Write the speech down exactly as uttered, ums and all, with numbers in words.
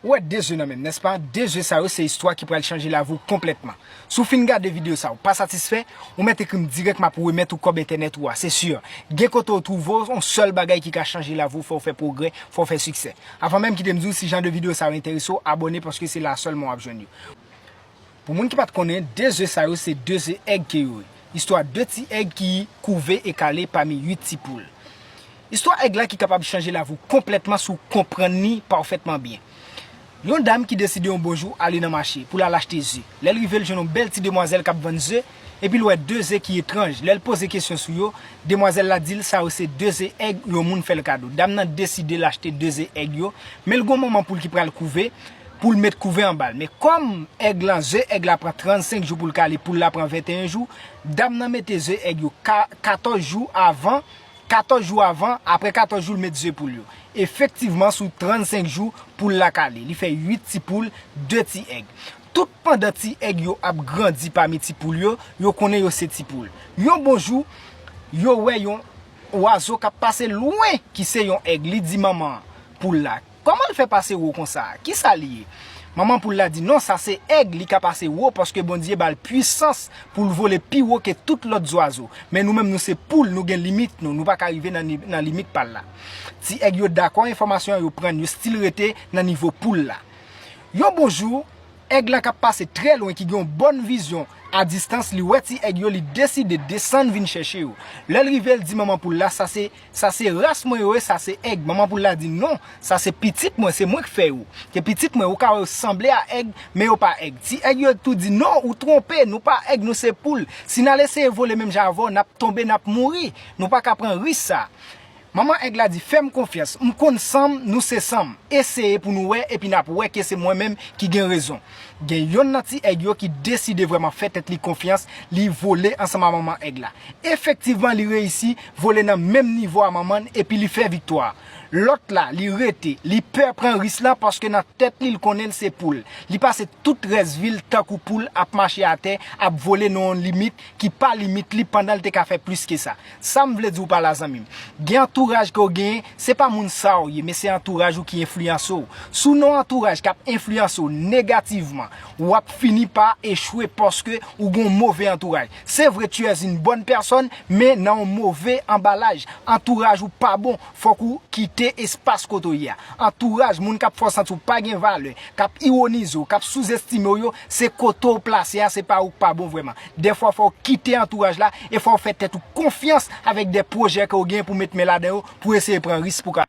Ou wè de ze nan men m, nèspa? De ze sa yo se istwa ki pral chanje lavi w konplètman. Si w fin gade videyo sa, ou pa satisfè, ou mèt ekri m dirèk, m ap remèt ou kòb entènèt ou a, se si. Gen kote w twouve w, yon sèl bagay ki ka chanje lavi w, fò w fè pwogrè, fò w fè siksè. Avan menm kite m di w, si jan de videyo sa yo enterese w, abòne paske se la sèlman w ap jwenn yo. Pou moun ki pa t konnen, de ze sa yo se de ze èg ke yo ye. Istwa de ti èg ki kouve e kale pami uit ti poul. Istwa èg la ki kapab chanje lavi w konplètman si w konprann li pafètman byen. Yon dam ki deside yon bon jou ale nan mache pou l al achte ze. Lè l rive, l jwenn yon bèl ti demwazèl k ap vann ze, epi l wè de ze ki etranj. Lè l poze kesyon sou yo, demwazèl la di l sa yo se de ze èg yon moun fè l kado. Dam nan deside l achte de ze èg yo, men l gon manman poul ki pral kouve pou l met kouve anba l. Men kòm èg lan, ze èg la pran trannsenk jou pou l kale, poul la pran venteyen jou, dam nan mete ze èg yo ka-, katòz jou avan, katòz jou avan, apre katòz jou l met ze poul yo. Efektivman, sou trannsenk jou, poul la kale. Li fè uit ti poul, de ti èg. Tout pandan ti èg yo ap grandi pami ti poul yo, yo konnen yo se ti poul. Yon bon jou, yo wè yon wazo k ap pase lwen ki se yon èg. Li di manman poul la, "Kòman l fè pase wo konsa? Kisa li ye?" Manman poul la di, "Non, sa se èg, li ka pase wo paske Bondye ba l pwisans pou l vole pi wo ke tout lòt zwazo. Men nou menm, nou se poul, nou gen limit nou, nou pa ka rive nan ni-, nan limit pa l la." Ti èg yo dakò, enfòmasyon an yo pran, yo still rete nan nivo poul la. Yon bon jou, èg lan k ap pase trè lwen, ki gen yon bòn vizyon a distans, li wè ti èg yo, li deside desann vin chèche yo. Lè l rive, l di manman poul la, "Sa se, sa se ras mwen yo ye, sa se èg." Manman poul la di, "Non, sa se pitit mwen, se mwen k fè yo. Se pitit mwen, ou ka wè yo sanble a èg, men yo pa èg." Ti èg yo tou di, "Non, ou twonpe, nou pa èg, nou se poul. Si n al eseye vole menm jan avè w, n ap tonbe, n ap mouri. Nou pa ka pran risk sa." Manman èg la di, "Fè m konfyans, m konn san m, nou se san m. Eseye pou nou wè, epi n ap wè ke se mwen menm ki gen rezon." Gen yonn nan ti èg yo ki deside vrèman fè tèt li konfyans, li vole ansanm a manman èg la. Efektivman, li reyisi vole nan menm nivo a manman l epi li fè viktwa. Lòt la, li rete, li pè pran risk lan paske nan tèt li, l konnen l se poul. Li pase tout rès vi l tankou poul ap mache atè, ap vole nan yon limit ki pa limit li pandan l te ka fè plis ke sa. Sa m vle di w pa la, zanmi m. Gen antouraj ke w genyen, se pa moun sa w ye, men se antouraj ou ki enfliyanse w. Si w nan yon antouraj k ap enfliyanse w negativman, w ap fini pa echwe paske ou gen yon move antouraj. Se vre, tu es une bonne personne, men nan yon move anbalaj. Antouraj ou pa bon, fòk ou kite espas kote w ye a. Antouraj, moun k ap fè w santi w pa gen valè, k ap iwonize w, k ap souzestime w yo, se kote w plase a, se pa ou k pa bon vrèman. Dèfwa, fò w kite antouraj la e fò w fè tèt ou konfyans avèk de pwojè ke w gen pou met men ladan yo, pou eseye pran risk pou ka